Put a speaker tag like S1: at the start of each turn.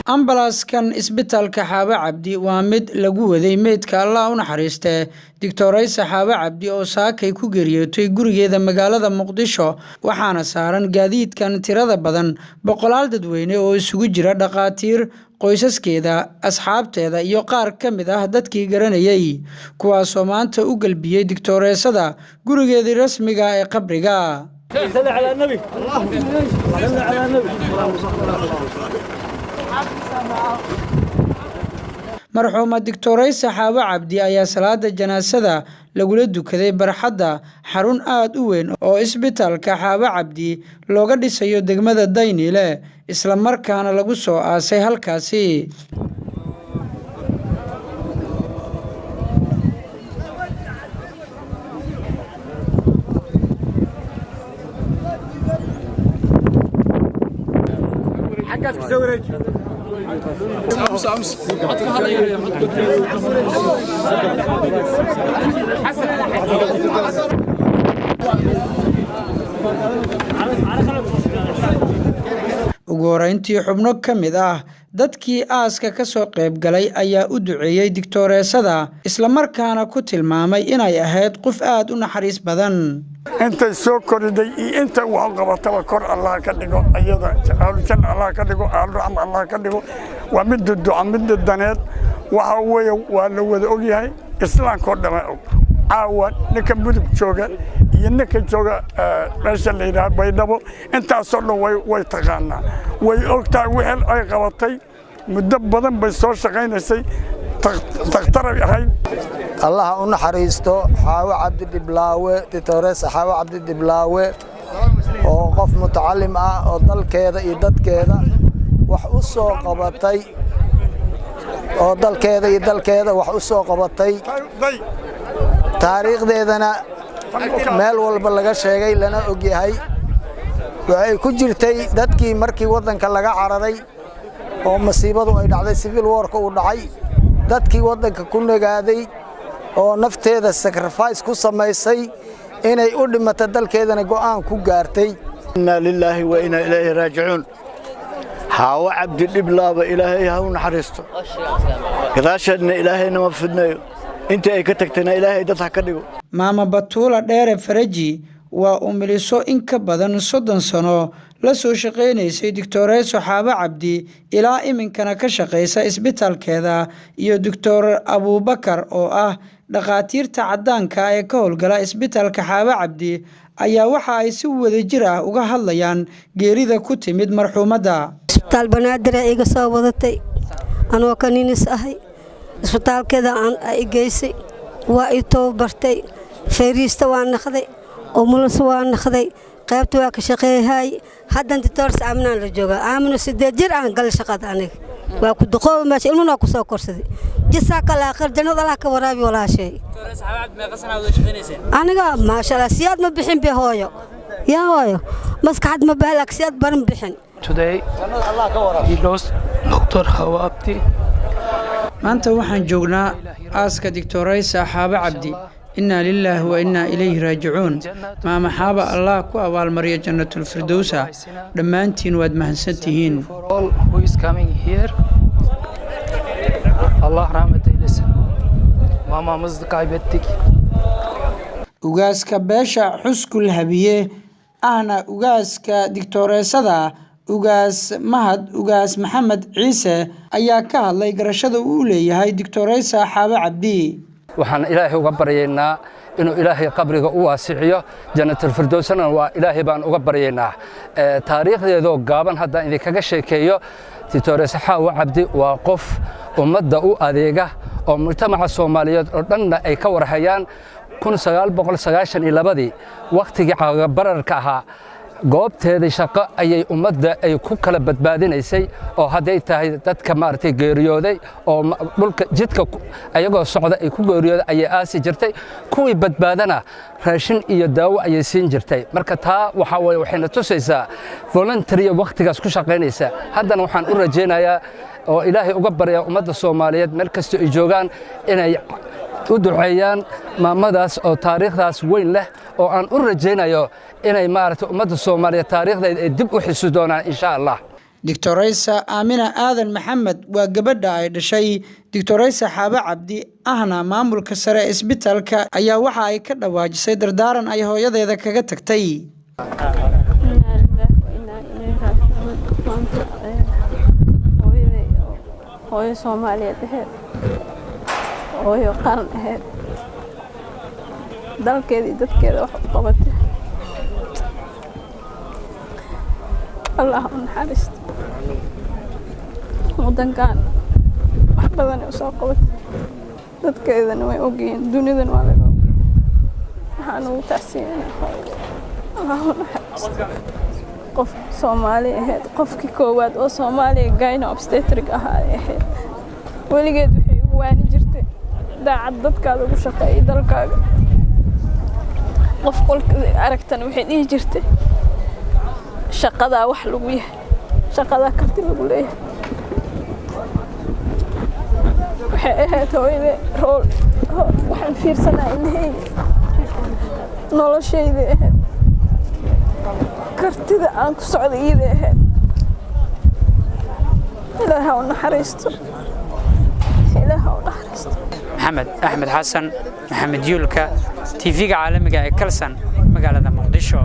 S1: Ambalaaskan isbitaalka Xaawo Cabdi waa mid lagu waday meydka Allah u naxariistee Digtooreysa Xaawo Cabdi oo saakay ku geeriyootay gurigeeda magaalada Muqdisho, waxaana saaran gaadiidkan tirada badan boqolaal dadweyne oo isugu jira dhaqaatiir, qoysaskeeda, asxaabteeda iyo qaar ka mid ah dadkii garanayay, kuwaasoo maanta u galbiyey digtooreysada gurigeedii rasmiga ee qabriga.
S2: صل على النبي، صل على النبي.
S1: Marxuuma Digtooreysa Xaawo Cabdi ayaa salaada janaasada lagula dukaday barxadda xarun aad u weyn oo isbitaalka Xaawo Cabdi looga dhisayo degmada Daynile, isla markaana lagu soo aasay halkaasi.
S2: حقك تزورج.
S1: Ugu horeyntii, xubno ka mid ah dadkii aaska ka soo qayb galay ayaa u duceeyey digtooreesada, islamarkaana ku tilmaamay inay ahayd qof aad u naxariis badan.
S3: Intay soo koriday iyo inta wax qabataba kor Allah ka dhigo, ayada ahlujan Allah ka dhigo, ahlu Allah ka dhigo. Waa midda duca, midda daneed. Waxa weeye waa la wada ogyahay, islaamkoo dhama og. Caawa ninka Mudug jooga iyo ninka jooga meesha la yidhaha Baydhabo, intaasoo dhan way taqaanaa, way og tahay wixii ay qabatay. Muddo badan bay soo shaqaynaysay, takhtaray ahayd.
S4: Allaha u naxariisto Xaawo Cabdi Dhiblaawe, Dictoresa Xaawo Cabdi Dhiblaawe, oo qof mutacalim ah oo dalkeeda iyo dadkeeda wax u soo qabatay, oo dalkeeda iyo dalkeeda wax u soo qabatay, taariikhdeedana meel walba laga sheegay lana ogyahay. Waxay ku jirtay dadkii markii waddanka laga cararay oo masiibadu ay dhacday, civil warka uu dhacay, dadkii waddanka ku nagaaday oo nafteeda sacrifice ku samaysay inay u dhimato dalkeedana go'aan ku gaartay.
S5: Inaa lilaahi wa inaa ilayhi raajicuun. Xaawo Cabdi Dhiblaaba Ilaahay ha u naxariisto, gadaasheedna Ilaahay nama fidnayo, intii ay ka tagtayna Ilaahay dad ha ka dhigo.
S1: Maama Batuula Dheere Faraji waa umiliso in ka badan 30 sano la soo shaqaynaysay Digtooreyso Xaawo Cabdi, ilaa iminkana ka shaqaysa isbitaalkeeda, iyo Doctor Abuubakar oo ah dhakhaatiirta caddaanka ee ka howlgala isbitaalka Xaawo Cabdi ayaa waxa ay si wadajir ah uga hadlayaan geerida ku timid marxuumadda.
S6: Isbitaal Banaadir iga soo wadatay anoo kaniinis ahay. Isbitaalkeeda aan i geysay, waa i tababartay, fayriista waa naqday, umulis waa naqday, qaybta waa ka shaqeeyahay. Haddan ditoors Aaminaan la joogaa. Aamino 8 jir aan galay shaqada aniga, waa ku duqooba meesha, ilmana waa ku soo korsaday. Jisaaka alaakhir, jannada Allah ka waraabi walaashay. Aniga maasha Allah siyaad ma bixin be hooyo, yaa hooyo maskaxad ma bahalak siyaad baran bixin.
S7: Today we lost Dr. Hawa Abdi.
S1: Maanta waxaan joognaa aaska Digtooreysa Xaawo Cabdi. Innaa lilaahi wa innaa ilayhi raajicuun. Maama Xaaba Allah ku abaalmariyo Jannatulfirdowsa. Dhammaantiin waad mahadsantihiin.
S7: For all who is coming here, Allah rahmet eylesin. Mamamızı kaybettik.
S1: Ugaaska beesha Xuskul Habiye, ahna ugaaska digtooreysada, Ugaas Mahad Ugaas Maxamed Ciise, ayaa ka hadlay garashada uu leeyahay Digtooreysa Xaawo Cabdi.
S8: Waxaan Ilaahay uga baryaynaa inuu Ilaahay qabriga u waasiciyo, Jannatulfirdowsana waa Ilaahay baan uga baryaynaa. Taariikhdeedoo gaaban haddaan idinkaga sheekeeyo, Titoorese Xaawo Cabdi waa qof ummadda u adeega oo mujtamaca Soomaaliyeed oo dhanna ay ka warhayaan. 1992dii wakhtigii cagabararka ahaa, goobteedii shaqo ayay ummadda ay ku kala badbaadinaysay, oo hadday tahay dadka maaragtay geeriyooday oo dhulka jidka ayagoo socda ay ku geeriyooday ayay aasi jirtay, kuwii badbaadana raashin iyo daawo ayay siin jirtay. Marka taa waxaa waye waxayna tusaysaa voluntary wakhtigaas ku shaqaynaysa. Haddana waxaan u rajaynayaa oo Ilaahay uga baryaa ummadda Soomaaliyeed meel kasta ay joogaan inay u duceeyaan maamadaas oo taariikhdaas weyn leh, oo aan u rajaynayo inay maaragtay ummadda Soomaaliyeed taariikhdeeda ay dib u xisi doonaan insha Allah.
S1: Doctoraysa Aamina Aadan Maxamed waa gabadha ay dhashay Doctoraysa Xaabo Cabdi, ahna maamulka sare ee isbitaalka, ayaa waxa ay ka dhawaajisay dardaaran ay hooyadeeda kaga tagtay.
S9: Hooyaday hooyo Soomaaliyeed ahayd, hooyo qaran ahayd, dalkeeda iyo dadkeeda wax u qabatay. Allah u naxariisto. Wadankan wax badan ay usoo qabatay, dadkeedana way ogyihiin, dunidana waa laga ogyahay. Waxaan ugu tacsiyanaa hooyaday, Allah u naxariisto. Qof Soomaali ahayd, qofkii koowaad oo Soomaaliya gyno obstetric ahaa ay ahayd. Weligeed waxay ugu waani jirtay daacad dadkaada ugu shaqeeyay dalkaaga. Qof kolka aragtana waxay dhihi jirtay shaqadaa wax lagu yahay, shaqadaa karti lagu leeyahay. Waxay ahayd hooyade rool waxaan fiirsanaa indhahayga, noloshayda ahayd, kartida aan ku socday iyada ahayd. Ilaah ha u naxariisto, Ilaah ha u naxariisto.
S1: Maxamed Axmed Xasan, Maxamed Yuulka, TV-ga caalamiga ee Kalsan, magaalada Muqdisho.